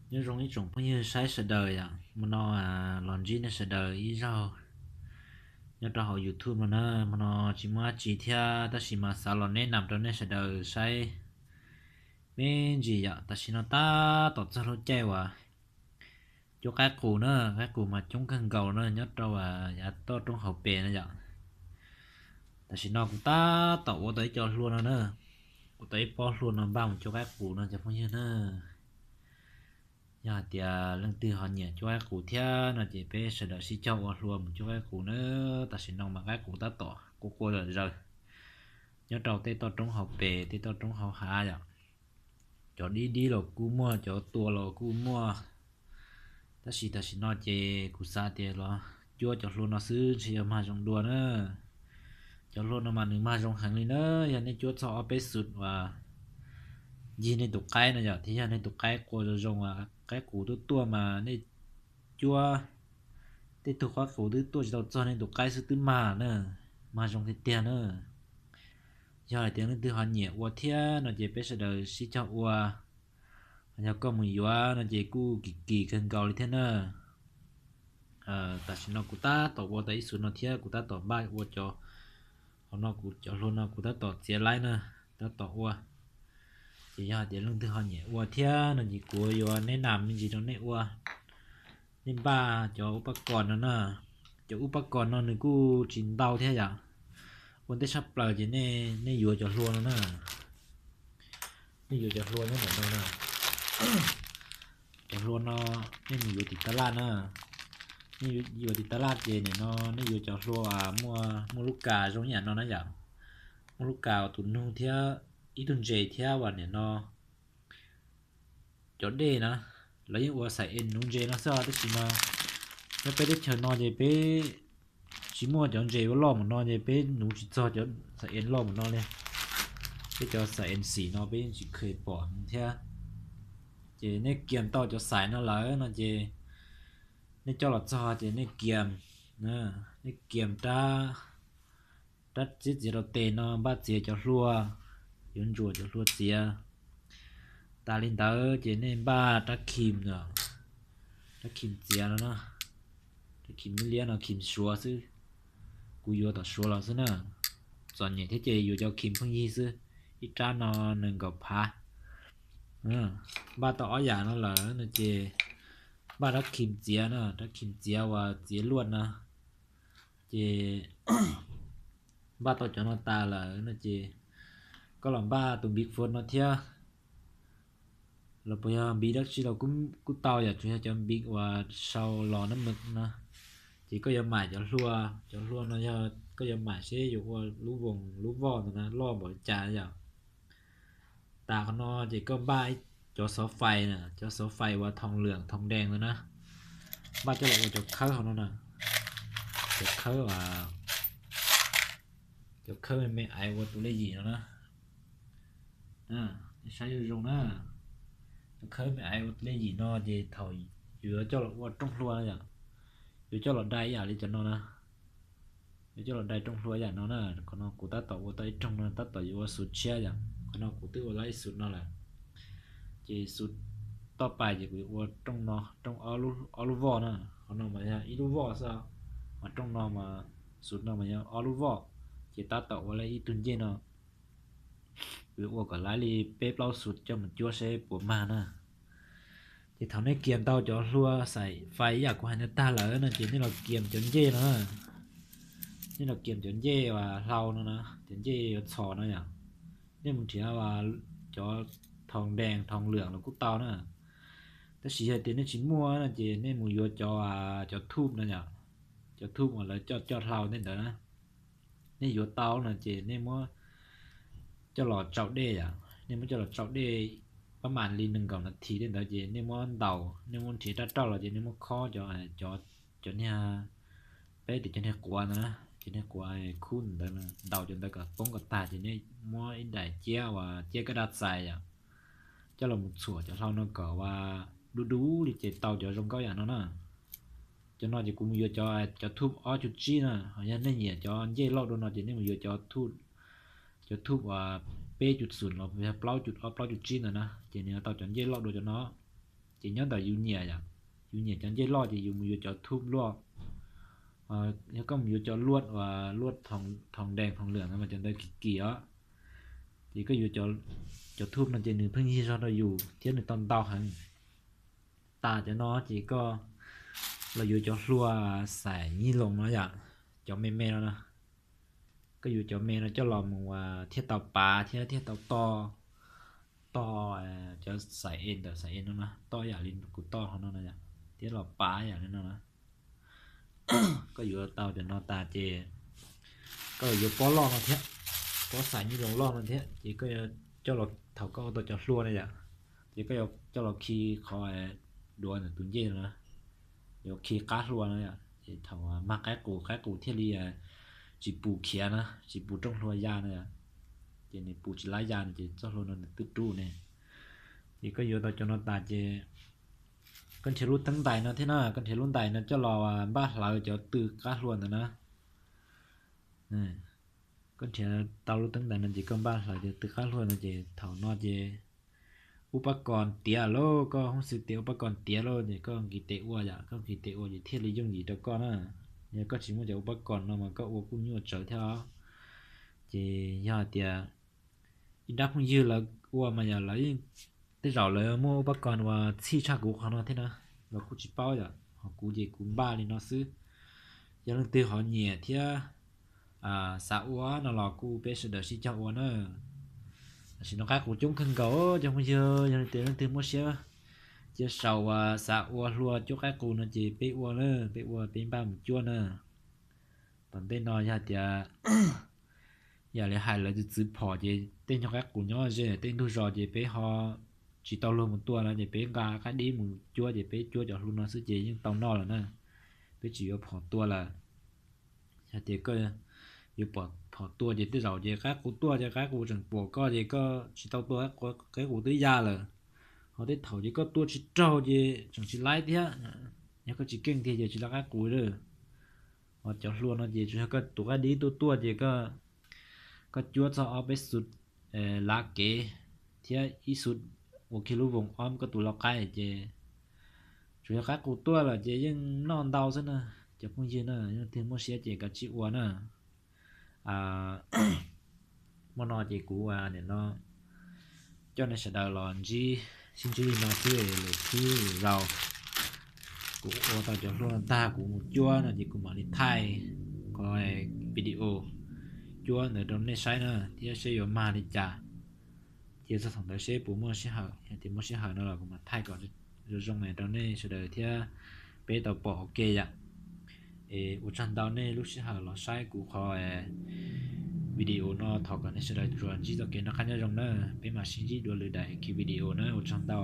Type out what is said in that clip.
Nyob zoo ib tsoom phooj ywg saib sawv daws yom, hmo no los ntsib nej sawv daws ib zaug nyob rau hauv YouTube no na. Hmo no tsis muaj dab tsi thiab tab sis mas xav los neb nam rau nej sawv daws saib me ntsis yom. Tam sim no tab tom txog lub caij uas cuab qaib qus na, qaib qus mas coob kawg nkaus na nyob rau yav toj roob hauv pes na yom. Tam sim no kuv tab tom ua tau ib co hlua no na, ua tau ib pob hlua no npaj mus cuab qaib qus no cov phooj ywg na. Yog hais tias leej twg ho nyiam cuab qaib qus thiab no ces peb sawv daws sib cog ua hlua mus cuab qaib qus na. Tam sim no mas qaib qus tab tom qua qua zawm zaws nyob rau tej toj roob hauv pes tej toj roob hauv hav yom. Cov dib dib los kuj muaj, cov tua los kuj muaj. Tab sis tam sim no ces kuv xav tias los cuab cov hlua no xwb ntshe yog mag zoo dua na. Cov hlua no mas nws mag zoo heev li na. Yog nej cuab txog ob peb xwm uas ncig nej tus qaib no yom, thiab yog nej tus qaib qua zoo zoo, qaib qus twb tuaj mas nej cuab tej tug qaib qus twb tuaj tsis tau txog nej tus qaib xwb twb mag na, mag zoo tiag tiag na. Yog hais tias leej twg ho nyiam ua thiab no ces peb sawv daws sib cog ua. Yog koj mus yuav no ces kuj kim kim kawg nkaus li thiab na. Tam sim no kuv tab tom ua tau ib xwm no thiab kuv tab tom npaj ua cov, hauv no kuv cov hlua no kuv tab tom txiav laib na, tab tom ua. Ces yog hais tias leej twg ho nyiam ua thiab no ces kuv yuav neb nam me ntsis rau nej ua. Nej npaj cov ub pab kos no na, cov ub pab kos no nws kuj tsis ntau thiab yom. Ua ntej tshaj plaws ces nej yuav cov hlua no na, nej yuav cov hlua nyob ntawm no na. Cov hlua no nej mus yuav tim taj laj na, nej yuav tim taj laj ces nim no nej yuav cov hlua uas muaj lub kas zoo ib yam no na yom, muaj lub kas uas tus nug thiab ib tug ntses thiab uas nim no cov dej na, lawv yeej ua xaim es nuv ntses no xwb tab sis mas nyob peb teb chaws no ces peb tsis muaj cov ntses ua loj mus no ces peb nuv tsis txog cov xaim es loj mus no li. Peb cov xaim es xim no peb yeej tsis kheev pom thiab. Ces nej kiam tau cov xaim no lawm no ces nej coj los txog ces nej kiam, nej kiam rab, rab txiav txiav rau tes no npaj txiav cov hlua, yuav ntsuas cov hlua txiav. Tas li ntawd ces nej npaj rab khim no, rab khim txiav no na, rab khim liab liab no khim suav xwb. Kuv yuav tom suav los xwb na, txom nyem thiab ces yuav cov khim pheej yig xwb. Ib rab no nees nkaum phav. Npaj tau ob yam no lawm no ces npaj rab khim txiav na, rab khim txiav uas txiav luaj na. Ces npaj tau cov no tas lawm no ces koj los npaj tus npiv fua no thiab. Los puas yog npiv dab tsi los kuj tau yom, tsuas yog cov npiv uas sau los nab mws no. Ces koj yuav mam cov hlua, cov hlua no yog koj yuav mam seb yuav ua lub voos lub voj ntawd na loj npaum li cas yom. Tas qhov no ces koj npaj cov xov fais na, cov xov fais uas thoom lwam thoom dees ntawd na, npaj coj los ua cov khawb hauv no na. Cov khawb, cov khawb me me aiv ua tus lej yim no na. Nej saib zoo zoo na, cov khawb me me aiv ua tus lej yim no ces thaum yuav coj los ua rooj hlua yom, yuav coj los dai ib yam li cov no na. Yuav coj los dai rooj hlua yam no na. Qhov no kuv tab tom ua tau ib rooj no, tab tom yuav ua xus tshiab yom. Qhov no kuv twb ua tau ib xus no lawm, ces xus toj pais ces kuv yuav ua rooj no, rooj ob lub voj na. Qhov no mas yog ib lub voj xwb, mas rooj no mas, xus no mas yog ob lub voj. Ces tab tom ua tau ib tug ncej no, kuv yuav ua kom laiv li peb plaub xus coj mus cuab seb puas mag na. Ces thaum nej kiam tau cov hlua xaim fais ib yam kuv hais no tag lawm no ces nej los kiam cov ncej no. Nej los kiam cov ncej uas hlau no na, cov ncej yuav txhos no yom. Nej mus nrhiav cov thoom dees thoom lwam los kuj tau na. Tab sis yog tias nej tsis muaj no ces nej mus yuav cov, cov thuj no yom, cov thuj uas lawv coj coj hlau tej ntawd na. Nej yuav tau no ces nej muab coj los tsau dej yom, nej muab coj los tsau dej pab mam li nees nkaum nas this tej ntawd ces nej muab ntaus, nej muab nrhiav rab rauj los ces nej muab khob cov, cov niag, peb tias cov niag quav ntawd na, cov niag quav khub ntawd, ntaus cov ntawd kom poob kom tag ces nej muab ib daim ciab uas ciab kab daj txais yom, coj los mus txhuam cov hlau no kom uas dub dub li ces tau cov zoo nkauj yam no na. Cov no ces kuv mus yuav cov, cov thuj ob cuj tsib na, ho yog nej nyiam cov ncej loj dua no ces nej mus yuav cov thuj, cov thuj uas peb cuj xum los yog plaub cuj ob plaub cuj tsib ntawd na ces nws tau cov ncej loj dua cov no. Ces nyob ntawm yus nyiam yom, yus nyiam cov ncej loj ces yus mus yuav cov thuj luaj. Yog koj mus yuav cov luaj uas luaj thoo dees thoo lwm no mas cov ntawd kim kim os. Ces koj yuav cov thuj no ces nws pheej yig zog rau yus thiab nws tau ntau heev. Tas cov no ces koj los yuav cov hlua xaim nyij loos no yom, cov me me no na. Koj yuav cov me no coj los mus thiaj tau pav thiab thiaj tau toj, toj cov xaim es ntawm xaim es no na, toj yam li kuv toj hauv no na yom, thiab los pav yam li no na. Koj yuav tau cov no tas ces koj yuav pob loj no thiab, pob xaim nyij loos loj no thiab ces koj coj los, thaum koj ua tau cov hlua na yom, ces koj yuav coj los khi qhov duav ntawm tus ncej no na, yuav khi qab hlua no yom, ces thaum mag qaib qus, qaib qus thiaj li tsis pus khiav na, tsis pus rooj hlua ya na yom, ces nws pus tsis lab ya no ces txoj hlua no nws twb rub ne. Ces koj yuav tau cov no tas ces koj nrhiav lub teeb ntais no thiab na, koj nrhiav lub ntais no coj los npaj hlawv cov tw qab hlua ntawd na. Koj nrhiav tau lub teeb ntais no ces koj npaj hlawv cov tw qab hlua no ces thaum no ces ub pab kos tiav lauj, koj hoob xwb tias ub pab kos tiav lauj ces koj nqis tes ua yom, koj nqis tes ua ces thiaj li yooj yim rau koj na. Yog koj tsis muaj cov ub pab kos no mas koj ua kuj nyuaj tsawv thiab os. Ces yog hais tias ib nrab phooj ywg lawv ua mas yog lawv yeej, tej zaum lawv muaj ub pab kos uas txhij tshaj kuv qhov no thiab na, los kuj tsis paub yom, ho kuv ces kuv npaj li no xwb. Yog leej twg ho nyiam thiab xav ua no los kuj peb sawv daws sib cog ua na. Tam sim no qaib qus coob kawg nkaus cov phooj ywg, yog leej twg, leej twg muaj siab cia sau uas xav ua hlua cuab qaib qus no ces peb ua na, peb ua peb npaj mus cuab na. Tom ntej no yog tias yam li hais lawv txwv txwv phom ces tej nyuag qaib qus nyob ze tej ntug zos ces peb ho tsis tau luag mus tua no ces peb nqa qaib dib mus cuab ces peb cuab cov hlua no xwb ces yeej tau noj lawm na. Peb tsis yuav phom tua lawm. Yog tias koj yuav phom tua ces tej zaum ces qaib qus tuaj ces qaib qus tseem pom koj ces koj tsis tau tua, qaib qus twb ya lawm. Ho tej thaum ces koj tua tsis raug ces tseem tsis laib thiab. Yog koj tsis keej tiag ces tsis laib qaib qus lawm. Ho cov hlua no ces tsuas yog koj tus qaib dib tuaj tuaj ces koj cuab txog ob peb xub lav kev thiab ib xub ua kiag lub voos ob koj tus lau qaib ces tsuas yog qaib qus tuaj lawm ces yeej noj ntau xwb na. Cov phooj ywg na, yog leej twg muaj siab ces kav tsij ua na. Hmo no ces kuv nim no coj nej sawv daws los ntsib, sib ntsib li no xwb lwm khub lwm zaus. Kuv ua tau cov hlua no tag kuv mus cuab no ces kuv mam li thaij qhov video cuab ntawd rau nej saib na thiab seb yuav mag li cas. Cia txog thaum ntawd seb puas muaj sij hawm, yog tias muaj sij hawm no los kuv mam thaij kom zoo zoo rau nej sawv daws thiab peb tau pom ua ke yom. Es ua tsaug ntau nej lub sij hawm los saib kuv qhov video no, thov kom nej sawv daws tsuas ntsib txoj kev noj qab nyob zoo na, peb mam sib ntsib dua lwm daim video na, ua tsaug ntau.